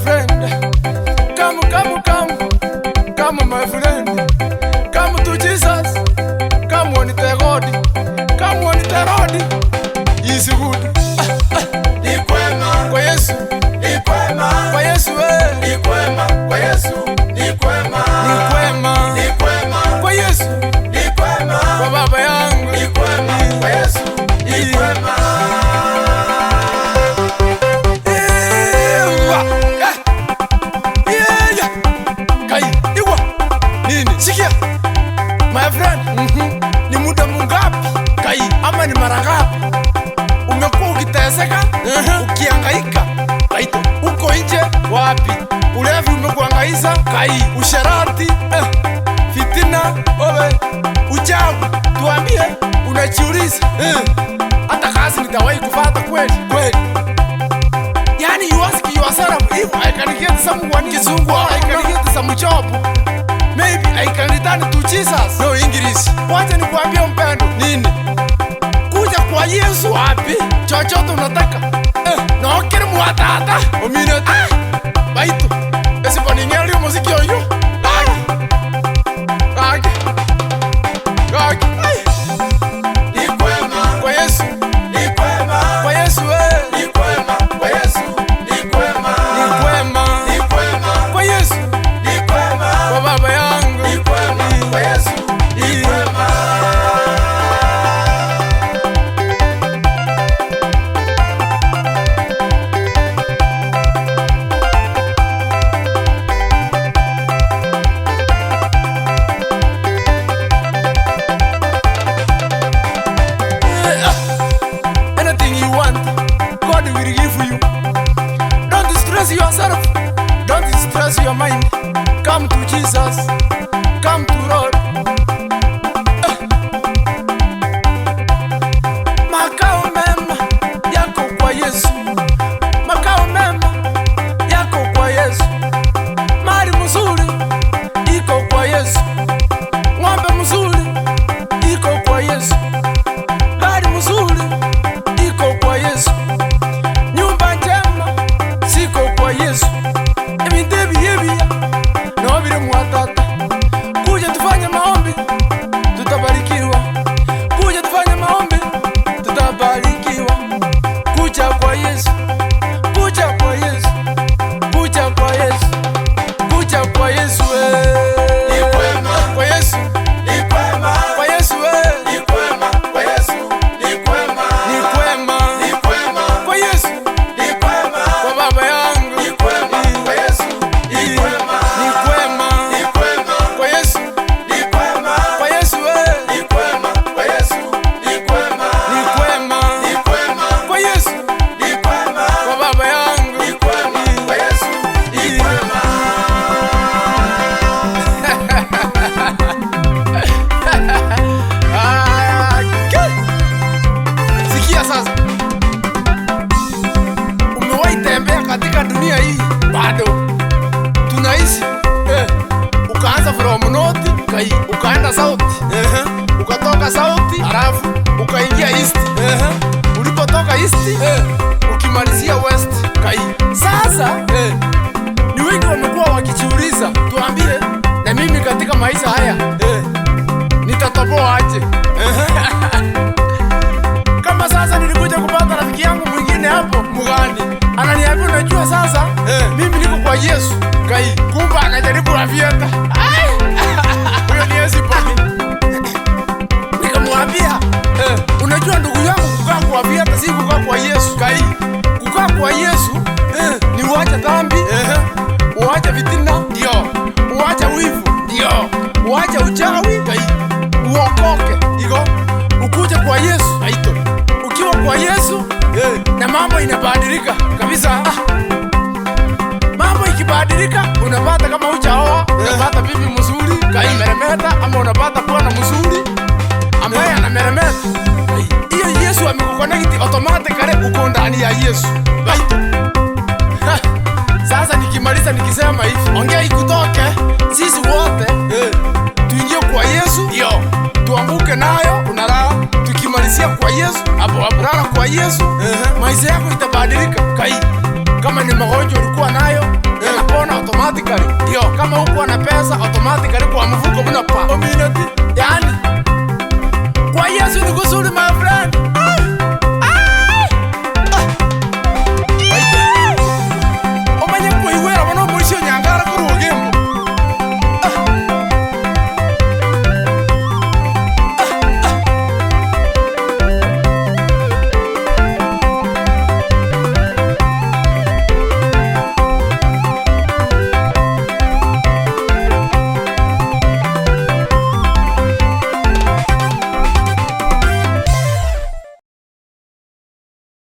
Friend. Come, come, come. Come, my friend. Come to Jesus. Come on the road. Come on the road. Is good. Ni kwema. Kwa Yesu. Ni kwema. Kwa Yesu eh. Ni kwema. Kwa Yesu. Ni kwema. Ni kwema. Ni kwema. Kwa Yesu. Ni kwema. Kwa baba yangu. Ni kwema. Kwa Yesu. Ni kwema. Ewa. Eh. Yeah, yeah. Kai, iwa. Nini? Sikia. My friend. Ni muda mungapi? Kai, ama ni mara ngapi? Umekuwa ukiteseka, ukihangaika. Kaito, uko nje wapi? Ulevi umekuhangaisha, kai, usherati, fitina, owe, uchawi. Tuambie, unajiuliza, hata kazi nitawahi kupata kweli? Kweli. Yani you ask yourself if I can get someone kizungu or I can get some job. Maybe I can return to Jesus. No English. Wacha nikuambie mpendo. Nini? Kuja kwa Yesu wapi? Chochote unataka. No kiri mwatata. Omine. Ah. Baitu. Esipo ningeli muziki oyo. Gaki. Gaki. Gaki. Ai. Ni kwema. Kwa Yesu. Ni kwema. Kwa Yesu eh. Ni kwema. Kwa Yesu. Ni kwema. Ni kwema. Ni kwema. Kwa Yesu. Ni kwema. Kwa baba yangu. Ni kwema. Kwa Yesu. Ni kwema. Anything you want, God will give you. Don't stress yourself. Don't stress your mind. Come to Jesus. Come to Lord. Makao mema yako kwa Yesu. Makao mema yako kwa Yesu. Mali mzuri iko kwa Yesu. Ng'ombe mzuri iko kwa Yesu. Gari mzuri iko kwa Yesu. Nyumba njema ziko kwa Yesu. Ebintu ebiya no biri mwatata. Kuja tufanye maombi tutabarikiwa. Kuja tufanye maombi tutabarikiwa. Kuja kwa Yesu. Kuja kwa Yesu. Kuja kwa Yesu. Kuja kwa Yesu eh. Ni kwema. Kwa Yesu. Ni kwema. Kwa Yesu eh. Ni kwema. Kwa Yesu. Ni kwema. Ni kwema. Ni kwema. Kwa Yesu. Ni kwema. Kwa baba yangu. Ni kwema. Kwa Yesu. Ni kwema. Ni kwema. Ni kwema. Kwa Yesu. Ni kwema. Kwa Yesu eh. Ni kwema. Kwa Yesu. Ni kwema. Ni kwema. Ni kwema. Kwa Yesu. Ni kwema. Kwa baba yangu. Ni kwema. Kwa Yesu. Ni kwema. Ah, Sikia sasa. Umewahi tembea katika dunia hii? Bado tunaishi Ukaanza from north kai, ukaenda south, ukatoka south halafu ukaingia east, ulipotoka east ukimalizia west kai. Sasa ni wengi wamekuwa wakijiuliza, tuambie, na mimi katika maisha haya nitatoboa aje? Kama sasa nilikuja kupata rafiki yangu mwingine hapo Mugandi, ananiambia unajua sasa mimi niko kwa Yesu kai, kumbe akajaribu avieta. Huyo ni Yesu poni. Nikamwambia unajua ndugu yangu, kukaa kwa vieta si kukaa kwa Yesu kai. Kukaa kwa Yesu ni uache dhambi, uache fitina, ndio uache wivu, ndio uache uchawi kai, uokoke iko ukuje kwa Yesu aito. Ukiwa kwa Yesu na mambo inabadilika kabisa. Mambo ikibadilika, unapata kama hujaoa, unapata bibi mzuri kai meremeta, ama unapata bwana mzuri ambaye anameremeta. Hiyo Yesu amekuconnect automatically, uko ndani ya Yesu. Right. Ha. Sasa nikimaliza nikisema hivi, ongea ikutoke, sisi wote tuingie kwa Yesu, ndio tuanguke nayo, unalala. Tukimalizia kwa Yesu, hapo hapo lala kwa Yesu, maisha yako itabadilika kai. Kama ni magonjwa ulikuwa nayo. Kama hukuwa na pesa automatically kwa mfuko mnapa. Ominoti. Yaani kwa Yesu ni kuzuri my friend.